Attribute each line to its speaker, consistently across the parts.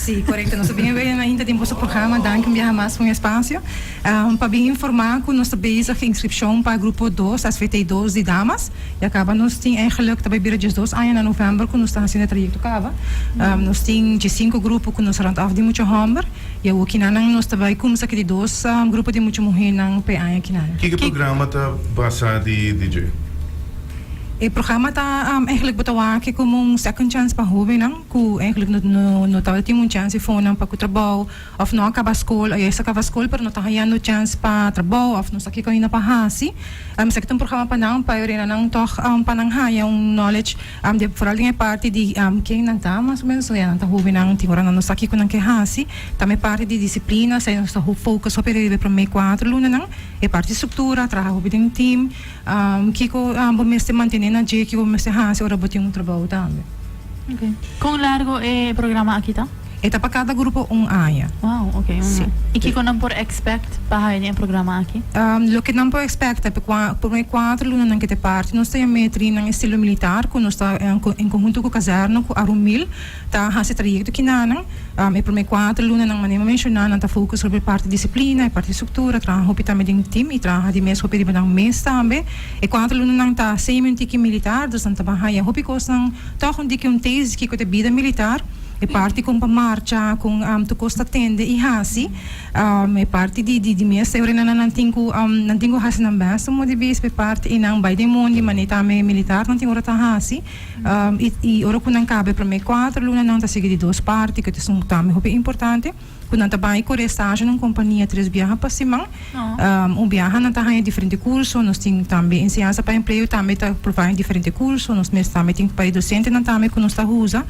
Speaker 1: Si, korekto. Nos ta bin awe ainda den boso programa. Danki un biaha mas pa un espasio. Pa bin informá ku nos ta bezig inskripshon pa grupo dos, SVT dos di damas. Ya kaba nos tin eigenlijk ta bai bira diesdos aña na novèmber ku nos ta hasiendo e trayekto kaba. Nos tin diesinku grupo ku nos rònt òf di mucha hòmber. I awor kinanan nos ta bai kumsa ku di dos grupo di mucha muhénan pa e aña kinanan.
Speaker 2: Kiko programa ta basá di dje?
Speaker 1: E programa ta eigenlijk bo ta wak komo un second chance pa hóbennan ku eigenlijk no no no tabatin un chance fonan pa ku trabou òf no a kaba skol òf juist a kaba skol pero no ta hañando chance pa trabou òf no sa kiko ainda pa hasi. Esaki ta un programa pa nan pa e orina nan tòg pa nan haña un knowledge de foral den e parti di ken nan ta mas o menos ya nan ta hóbennan tin ora nan no sa kiko nan ke hasi. Tambe e parti di disiplina esei nos ta focus hopi riba e promé kuater lunanan. E parti di struktura traha hopi den team. Kiko bo mester mantené na dje, kiko bo mester hasi ora bo tin un trabou tambe.
Speaker 3: Ok. Kon largo e programa aki ta?
Speaker 1: E ta pa kada grupo un aña.
Speaker 3: Wow, ok, un
Speaker 1: Sí.
Speaker 3: aña. I kiko nan por expect pa haya den e programa aki?
Speaker 1: Loke nan por expect ta pa e promé kuater lunanan ke ta parti nos ta yam'é trinan estilo militar ku nos ta en konhunto ku kazèrna ku Arumil ta hasi trayekto kinanan. E promé kuater lunanan manera mi a menshoná nan ta focus riba e parti disiplina, e parti struktura, traha hopi tambe den tim i traha di mes hopi riba nan mes tambe. E kuater lunanan ta semi un tiki militar, dus nan ta ban haya hopi kosnan tòg un tiki un taste di kiko ta e bida militar, e parti kon pa marcha, kon tur kos ta tende i hasi, e parti di di mes e ora nan nan tin ku nan tin ku hasi nan bèst un modo di bisa pa e parti i nan bai den mondi manera tambe militarnan tin ora ta hasi. I ora ku nan kaba e promé kuater luna nan ta sigui di dos parti ku ta esun tambe hopi importante ku nan ta bai kore stage na un kompania tres biaha pa siman. Un biaha nan ta haña diferente kurso, nos tin tambe enseñansa pa empleo tambe ta provide diferente kurso, nos mes tambe tin pa e dosentenan tambe ku nos ta usa.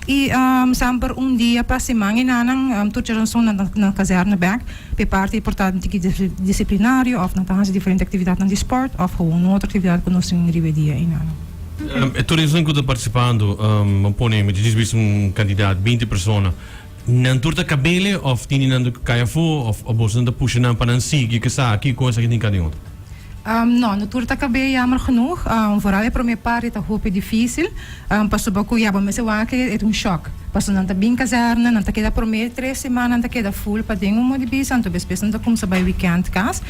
Speaker 1: I semper un dia pa siman e nannan tur djaranson nan ta na kazèrne bèk pa e parti por ta tiki disiplinario òf nan ta hasi diferente aktividatnan di spòrt òf gewoon un otro aktividat ku nos tin riba e dia ei nan.
Speaker 4: E tur esun ku ta partisipando, bo pone mi ta djis bisa un kantidat, binti persona, nan tur ta kabele òf tin di nan ta kai afó òf boso nan ta pusha nan pa nan sigui ke sa kiko esaki tin kada otro?
Speaker 1: No, no tur ta kab'é jammer genoeg. Vooral e promé parti ta hopi difísil pasobra ku ya bo mester wak e ta un shòk. Pasobra nan ta bin kazèrne, nan ta keda promé tres siman nan ta keda ful paden un modi bisa anto despues nan ta kumsa bai wikènt kas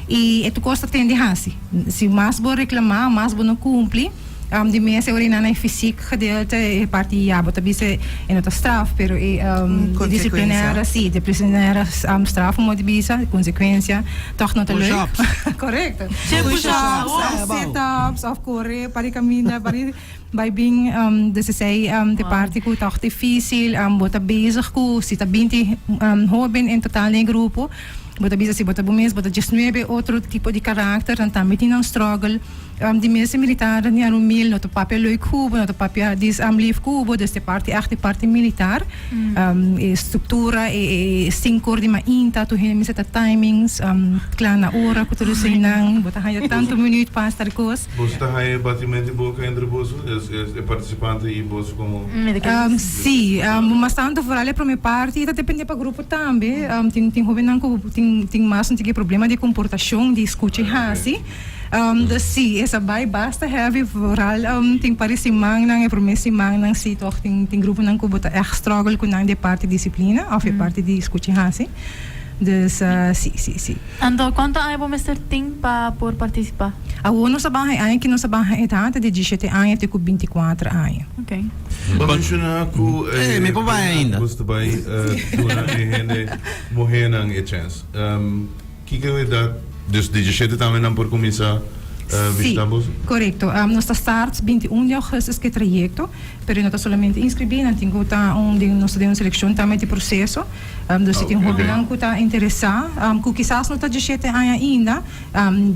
Speaker 1: i e tur kos ta tende hasi. Si mas bo reclama, mas bo no cumpli. Di mes e ora na e fysiek gedeelte, e parti ya bo ta bisa e no ta straf, pero e disciplinaire si, disciplinaire straf como di bisa, consecuencia toch no ta leuk.
Speaker 5: Push-ups.
Speaker 1: Correcto.
Speaker 3: Push-ups.
Speaker 1: Of sit-ups, of core pa di caminda, pa di bai bin. Dus esey ta e parti cu toch dificil. Bo ta bezig cu si ta binti hoben en total den e grupo. Bo ta bisa si bo ta bo mes, bo ta diesnuebe otro tipo di karakter, nan tambe tin nan struggle. Di mes e militarnan di Arumil no ta papia leuk ku bo, no ta papia dis lief ku bo, dus e parti echt e parti militar. E struktura, e e sinkor di mainta, tur hende mester ta timings, kla na ora ku tur eseinan, bo ta haña tantu minuut pa hasta kos.
Speaker 2: Boso ta haña e batimento di boka entre boso, e partisipante i boso komo?
Speaker 1: Sí, mas tantu vooral e prome parti, ta depende pa grupo tambe. Tin tin hobennan ku tin tin mas un tiki problema di komportashon, di skucha i hasi. Dus sí, esa bai basta heavy, vooral tin par di simannan, e prome simannan sí tòg tin tin gruponan ku bo ta ègt struggle ku nan di e parti disiplina òf e parti di skucha i hasi. Dus sí, sí, sí.
Speaker 3: Anto kuantu aña bo mester tin pa por partisipá?
Speaker 1: Awor nos a baha e aña ki nos a baha edat ta di diesshete aña te ku bintikuater aña.
Speaker 3: Ok.
Speaker 2: Bo menshoná ku
Speaker 5: Eh, mi por bai ainda.
Speaker 2: Bo ta bai duna e hende muhénan e chèns. Kiko edat, dus diesshete tambe nan por kuminsá bishitá boso?
Speaker 1: Sí, korekto. Nos ta start 21 di augustus ku e trayekto, pero no ta solamente inskribí, nan tin ku ta un den nos ta den un selekshon tambe di proseso. Dus si tin hobennan ku ta interesá, ku kisas no ta diesshete aña ainda,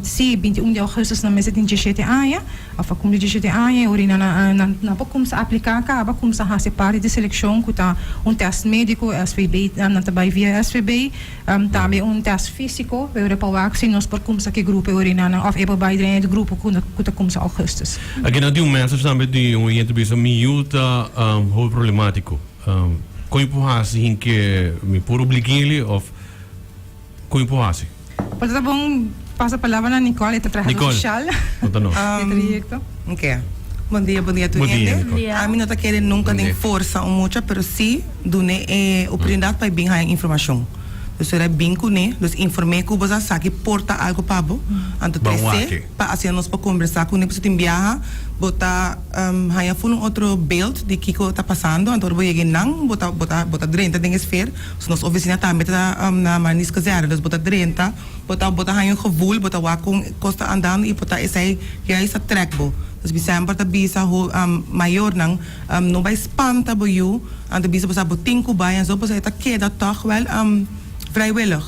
Speaker 1: si 21 di augustus nan mester tin diesshete aña, òf a kumpli diesshete aña, e ora nan nan por kumsa apliká kaba, kumsa hasi parti di selekshon ku ta un tèst médiko, SVB, nan ta bai via SVB, tambe un tèst físiko, e ora pa wak si nos por kumsa ku e grupo e ora nan òf e por bai den e grupo ku ta kumsa augustus.
Speaker 4: Aki nan tin un message tambe di un oyente bisa mi yu ta hopi problemátiko. Kon mi por hasi hin ke mi por oblig'é of kon mi por hasi?
Speaker 1: Por ta bon pasa palabra na Nicole, e ta trahador
Speaker 4: Nicole,
Speaker 1: social
Speaker 4: konta nos.
Speaker 1: di trayecto.
Speaker 6: Oké.
Speaker 5: Bon dia, bon dia tur
Speaker 4: Bon dia,
Speaker 5: hende.
Speaker 4: Nicole.
Speaker 3: Bon dia.
Speaker 5: Ami no ta kere nunca
Speaker 2: Bon
Speaker 5: den
Speaker 2: dia.
Speaker 5: forsa un mucha, pero si dun'e e oportunidad pa e bin haña informacion. Dus ora e bin cune, dus inform'e cu bo sa sa ki por ta algo pa bo, anto
Speaker 2: Ban
Speaker 5: trece
Speaker 2: wak-e.
Speaker 5: pa asina nos por combersa cune, pasobra tin biaha bo ta haña full un otro beeld di kico ta pasando, anto ora bo yega einan bo ta bo ta bo ta drenta den e sfeer, so nos oficina tambe ta na Marnieskazerne, dus bo ta drenta. Bo ta bo ta haña un gevoel, bo ta wak kon kos ta andando i por ta esei juist ta trèk bo. Dus mi semper ta bisa ho mayornan, no bai spanta bo yu, anto bisa bo sa bo tin ku bai enzo pasobra e ta keda tòg wèl vrijwillig.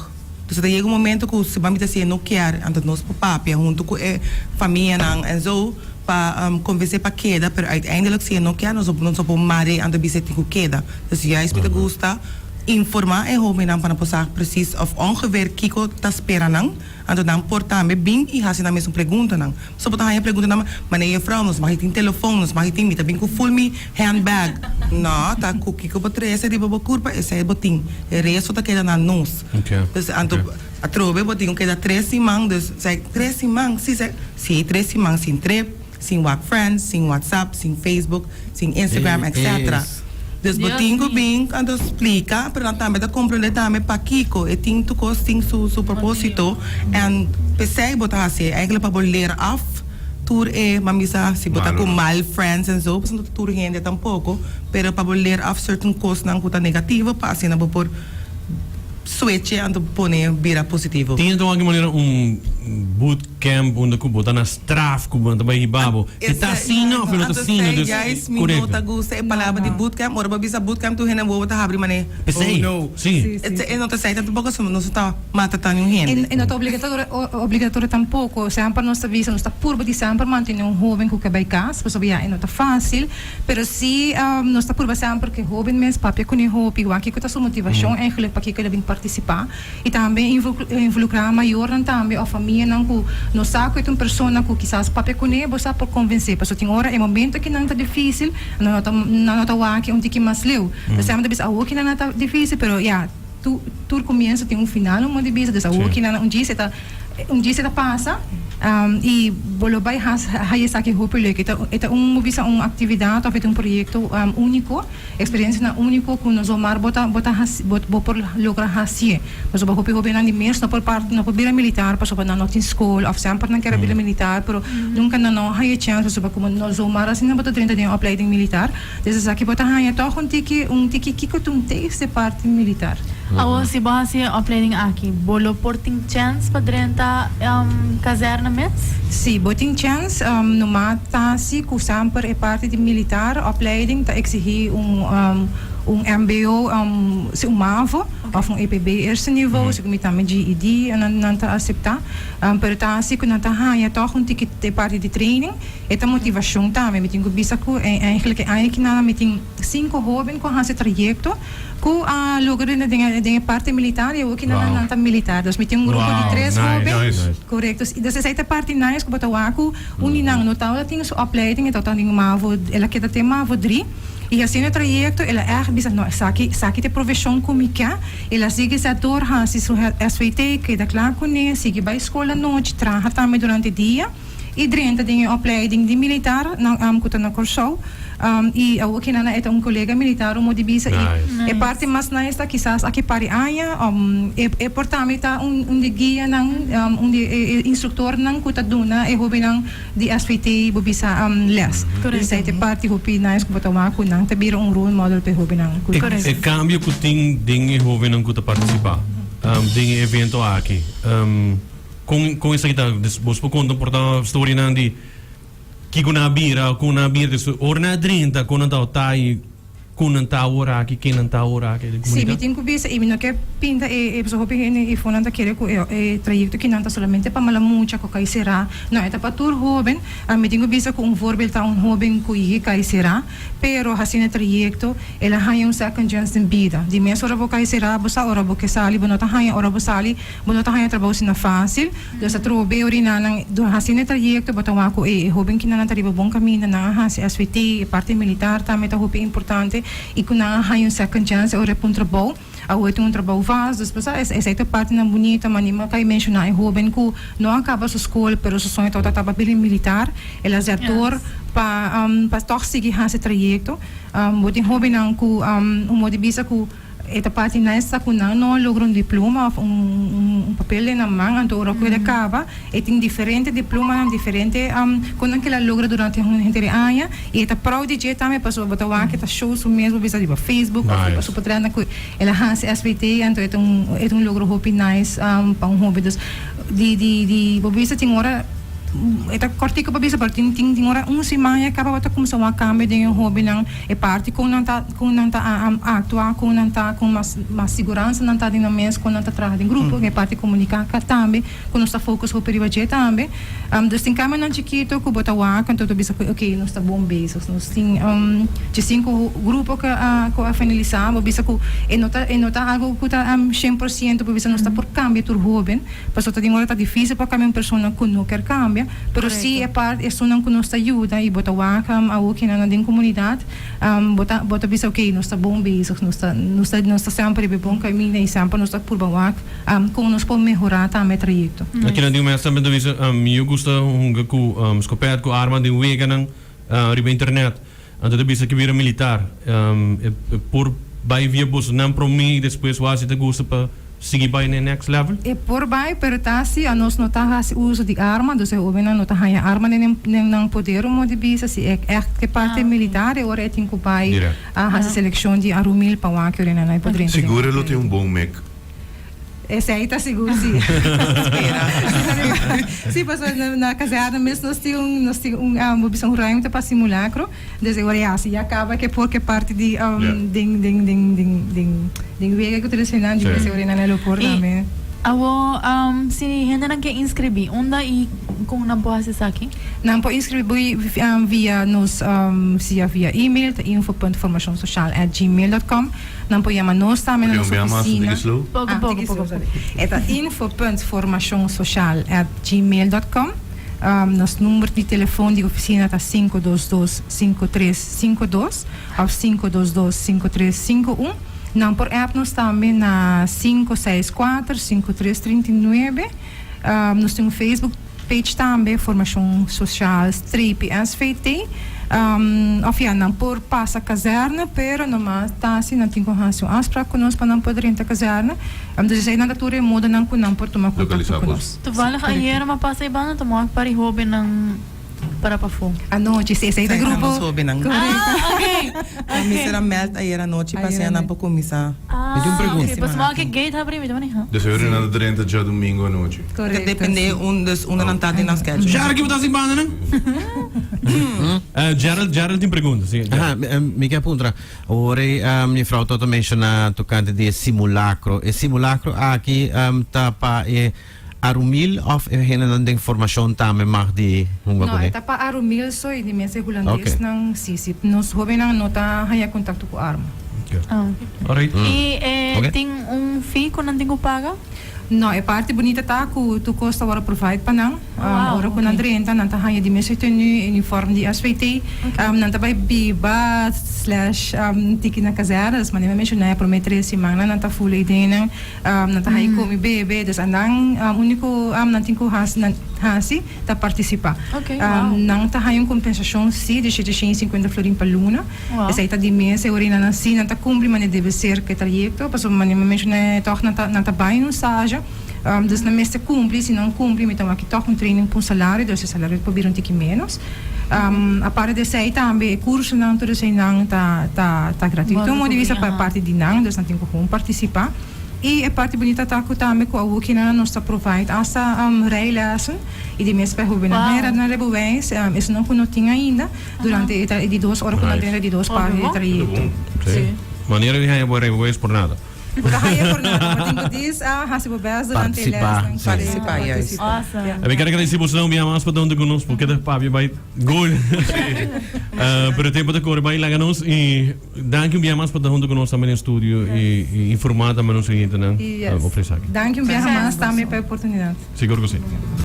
Speaker 5: Dus ta yega un momento ku si mami ta si e no kier, anto nos por papia huntu ku e famianan enzo pa konvensé pa keda, pero uiteindelijk si e no kier nos no por mar'é anto bisa e tin ku keda. Dus juist mi ta gusta. Informá e hóbennan pa nan por sa presis òf ongeveer kiko ta spera nan, anto nan por tambe bin i hasi nan mesun preguntanan. So bo ta haña preguntanan manera juffrouw nos mag tin telefon, nos mag tin, mi ta bin ku ful mi handbag. No, ta ku kiko bo trese riba bo kurpa esei bo tin, e resto ta keda na nos. Dus anto atrobe bo tin ku keda tres siman, dus sei tres siman, si sei, si tres siman sin trip. Sin wak friends, sin WhatsApp, sin Facebook, sin Instagram etc. Dus bo tin ku bin anto splika pero nan tambe ta komprende tambe pakiko e tin tur kos tin su su proposito en p'esei bo ta hasié eigenlijk pa bo leer af tur e ban bisa si bo ta ku mal friends en zo pasobra no ta tur hende tampoko pero pa bo leer af certain kosnan ku ta negativo pa asina bo por switch anto pone bira positivo.
Speaker 4: Tin anto algun manera un boot Camp unda ku bo ta na straf ku bo ta bai hiba bo. E ta asina of e no ta asina? Dus
Speaker 5: Juist mi no ta gusta e palabra di bootcamp. Ora bo bisa bootcamp tur hende bobo ta habri mane
Speaker 4: P'esei,
Speaker 5: oh no.
Speaker 4: si.
Speaker 5: E no ta esei tampoco so nos no ta mata ta niun hende.
Speaker 1: E no ta obligatorio tampoco. Semper nos ta bisa nos ta purba di semper mantene un hoben ku ke bai kas pasobra ya e no ta facil. Pero si nos ta purba semper ku e hoben mes papia ku ne hopi wak kiko ta su motivashon eigenlijk pakiko el a bin participa. I tambe involukrá mayornan tambe òf famianan ku no sa ku e ta un persona ku kisas papia kuné bo sa por konvensé. Pasobra tin ora e momento ki nan ta difísil, nan no ta nan no ta wak un tiki mas leu. Pues semper ta bisa awor ki nan a ta difísil, pero ya, tur tur komienso tin un final un modo di bisa, dus awor ki nan un djis e ta un djis e ta pasa i bo lo bai haya esaki hopi leuk. E ta e ta un bo bisa un aktividat òf e ta un proyekto úniko. Experiencianan unico cu no zomar bo ta bo ta haci bo bo por logra hacié. Pasobra hopi hobennan di mes no por part no por bira militar pasobra nan no tin scol of semper nan kier a bira militar pero nunca nan no haya chance pasobra como no zomar asina bo ta drenta den opleiding militar. Des esaki bo ta haya toch un tiki un tiki kico ta un taste di parti militar.
Speaker 3: Awor si bo haci e opleiding aki bo lo por tin chance pa drenta kazerne mes?
Speaker 1: Si, bo tin chance. Numa ta haci cu semper e parti di militar opleiding ta exigi un un mbo, si un mavo of un EPB eerste niveau, segun mi tambe GED nan nan ta acepta. Pero ta haci cu nan ta haya toch un tiki e parti di training. E ta motivacion tambe. Mi tin cu bisa cu eigenlijk e aña aki mi tin cinco hoben cu a haci trayecto. Ku a logra den den e parti militar y awor ki nan nan ta militar. Dus mi tin un grupo di tres hoben. Korekto. Dus esei ta e parti nice ku bo ta wak ku un di nan no tabata tin su opleiding, e tabata tin mavo, el a keda te mavo dri. Y hasiendo e trayecto el a ègt bisa no esaki esaki ta e profeshon ku mi ke. El a sigui sa dor hasi su SVT, keda kla kuné, sigui bai skol anochi, traha tambe durante dia. I drenta den e opleiding di militar nan ku ta na Kòrsou i awor ki nan e ta un kolega militar un mo di bisa i e parti mas nice ta kisas aki par di aña e e por tambe ta un un di guianan un di e instruktornan ku ta duna e hobennan di SVT bo bisa les. Esei ta e parti hopi nice ku bo ta wak ku nan ta bira un role model pa e hobennan ku
Speaker 4: E kambio ku tin den e hobennan ku ta partisipá den e evento aki. Kon kon esaki ta? Dus bos por konta por ta storianan di kiko nan a bira, kon nan a bira. Dus ora nan a drenta, kon nan ta ota i kon nan ta awor aki, ken nan ta awor aki den
Speaker 1: Sí, mi
Speaker 4: komunidat.
Speaker 1: tin ku bisa i mi no ke pinta e e pasobra hopi hende i fonan ta kere ku e e trayekto kinan ta solamente pa mala mucha ku kai será. No, e ta pa tur hoben. Mi tin ku bisa ku un voorbeeld ta un hoben ku i kai será, pero hasiendo e trayekto el a haña un second chance den bida. Di mes ora bo kai será, bo sa ora bo ke sali, bo no ta haña ora bo sali. Bo no ta haña trabou asina fásil. Dus a trobe orina nan dor hasiendo e trayekto bo ta wak ku e hóben kinan nan ta riba bon kaminda, nan a hasi SVT, e parti militar tambe ta hopi importante i ku nan a haña un second chance ora e pun trabou. Awor e tin un trabou vast, dus bo sa esei ta partinan bunita, ma nima kai menshoná e hóben ku no a kaba su skol pero su soño tabata ta pa bira militar, el a zet dor pa pa tòg sigui hasi trayekto. Bo tin hóbennan ku un modo di bisa ku e ta parti nice ta ku nan no a logra un diploma òf un papel den nan man, anto ora ku el a kaba e tin diferente diplomanan, diferente konan ku el a logra durante henter e aña i e ta proud di dje tambe pasobra bo ta wak e ta show su mes bo bisa riba Facebook òf riba su potretnan ku el a hasi SBT anto e ta un e ta un logro hopi nice pa un hoben. Dus di di di bo bisa tin ora e ta kòrtiku pa bisa pero tin tin tin ora un siman ya kaba bo ta kumsa wak kambio den e hobennan e parti kon nan ta kon nan ta aktua kon nan ta kon mas mas siguransa nan ta den nan mes kon nan ta traha den grupo e parti komuniká ka tambe ku nos ta focus hopi riba dje tambe. Dus tin kambionan chikito ku bo ta wak anto ta bisa ku ok nos ta bon bezig. Nos tin djesinku grupo ku a ku a finalisá bo bisa ku e no ta e no ta algu ku ta 100% bo bisa nos ta por kambia tur hóben pasobra ta tin ora ta difísil pa kambia un persona ku no kier kambia pero si e part esunnan ku nos ta yuda i bo ta wak awor kinan den komunidat bo ta bo ta bisa ok nos ta bon bezig nos ta nos ta nos ta semper riba e bon kaminda i semper nos ta purba wak Kon nos por mehorá tambe e trayekto?
Speaker 4: Akinan di un mes tambe ta bisa, Mi yo gusta hunga ku skopèt, ku arma den weganan riba internet. Anto ta bisa ke bira militar. E por bai via bosonan promé i despues wak si ta gusta pa sigui bai na e next level?
Speaker 1: E por bai, pero ta si anos no ta hasi uso di arma, dus e hóbennan no ta haña arma den nan poder un modo di bisa. Si e ègt ke parti militar e ora e tin ku bai a hasi selekshon di Arumil pa wak ora nan por drenta den.
Speaker 2: Sigur e lo tin un bon mek.
Speaker 1: Esei ta sigur si.
Speaker 5: Spera.
Speaker 1: Si, pasobra na na kazerna mes nos tin un nos tin un bo bisa un ruimte pa simulacro. Desde ora ya si ya kaba ke por ke parti di den den den den den den wega ku ta reseñá di esei ora nan a lo por tambe.
Speaker 3: I awo si hendenan ke inskribí unda i kon nan por hasi esaki?
Speaker 1: Nan por inskribí via nos sea via email ta info punt formashonsocial at gmail dot com. Nan por yama nos tambe na nos oficina.
Speaker 3: Poco poco poco poco.
Speaker 1: E ta info punt formationsocial at gmail dot com. Nos number di telefon di oficina ta 522 5352 of 522 5351. Nan por app nos tambe na 564 5339. Nos tin un Facebook page tambe, Formacion Social Streepie SVT. Of ya, nan por pasa kazerne, pero nomas ta si nan tin cu haci un afspraak cu nos pa nan por drenta kazerne. Dus esey nan ta tur e modonan cu nan por tuma contacto cu nos.
Speaker 3: Toevallig ayer mi a pasa e banda, ta moa par e hobennan. Para pafó.
Speaker 1: Anochi, si esei ta
Speaker 5: Esei ta
Speaker 1: grupo.
Speaker 5: nos hóbennan.
Speaker 1: Korekto.
Speaker 3: Ah, ok.
Speaker 5: Mi
Speaker 3: Ok.
Speaker 5: mester a meld ayer anochi pa asina nan por kuminsá.
Speaker 3: Ah,
Speaker 6: Mi tin un pregunta.
Speaker 3: ok. Pasobra ke gate habri mi ta maneha.
Speaker 2: De seguro nan ta drenta djadumingo anochi.
Speaker 5: Ta
Speaker 1: Korekto,
Speaker 5: depende
Speaker 1: si.
Speaker 5: un, dus unda nan ta den nan schedule.
Speaker 4: Gerald, ki bo ta hasi banda nan? Gerald, Gerald tin pregunta, si.
Speaker 6: Aha, mi ke puntra. Ora mi frou tabata menshoná tokante di e simulacro. E simulacro aki ta pa e Arumil of e hendenan den formacion tambe mag di hunga
Speaker 1: No,
Speaker 6: kuné?
Speaker 1: e ta pa Arumil so y di mes e hulandesnan si, si. Nos hobennan no ta haya contacto cu arma.
Speaker 3: Ah.
Speaker 4: Alright.
Speaker 3: Y e
Speaker 6: Ok.
Speaker 3: tin un fee cu nan tin cu paga?
Speaker 1: No, e parti bunita ta cu tur cos ta worde provide pa nan.
Speaker 3: Oh, wow,
Speaker 1: Ora cu nan
Speaker 3: ok.
Speaker 1: drenta nan ta haya di mes e tenue, uniform di SVT. Nan ta bay biba slash tiki na kazerne, dus manera mi a menciona e prome tres simannan nan ta full e ideanan. Nan ta haña komi bebe, dus anan úniko nan tin ku hasi nan hasi ta partisipá.
Speaker 3: Okay, wow.
Speaker 1: Nan ta haña un kompensashon sí di 750 florin pa luna.
Speaker 3: Wow.
Speaker 1: Esei ta di mes e orina nan sí nan ta kumpli manera debe ser ku e trayekto, pasobra manera mi a menshoná tòg nan ta nan ta bai un stage, dus nan mester kumpli, si nan kumpli mi ta wak tòg un training pa un salario, dus e salario por bira un tiki ménos. Aparte di esei tambe e kursonan tur eseinan ta ta ta gratuito un modo di bisa pa e parti di nan, dus nan tin ku gewoon partisipá. I e parti bunita ta ku tambe ku awokinan nos ta provide asta rijlessen i di mes pa e hobennan
Speaker 3: Wow.
Speaker 1: hera nan rijbewijs, esunnan ku no tin ainda durante e e di dos ora ku nan drenta e di dos parti di e trayekto.
Speaker 4: Sí. Manera di haña bo rijbewijs por nada.
Speaker 1: Bo ta haña por nada, bo tin ku dis a hasi bo best durante e
Speaker 6: Partisipá,
Speaker 1: lesnan.
Speaker 6: sí.
Speaker 5: Partisipá, juist.
Speaker 3: Awesome.
Speaker 1: Ja.
Speaker 4: Mi ker agradeci boso un bia mas pa donde ku nos, porque ta papia bai gol. Pero tempo ta kore bai laga nos i danki un bia mas pa ta hunto ku nos tambe den studio i i informa tambe nos clientenan
Speaker 1: Yes.
Speaker 4: over esaki.
Speaker 1: Danki un biaha mas tambe pa e oportunidad.
Speaker 4: Sigur ku si.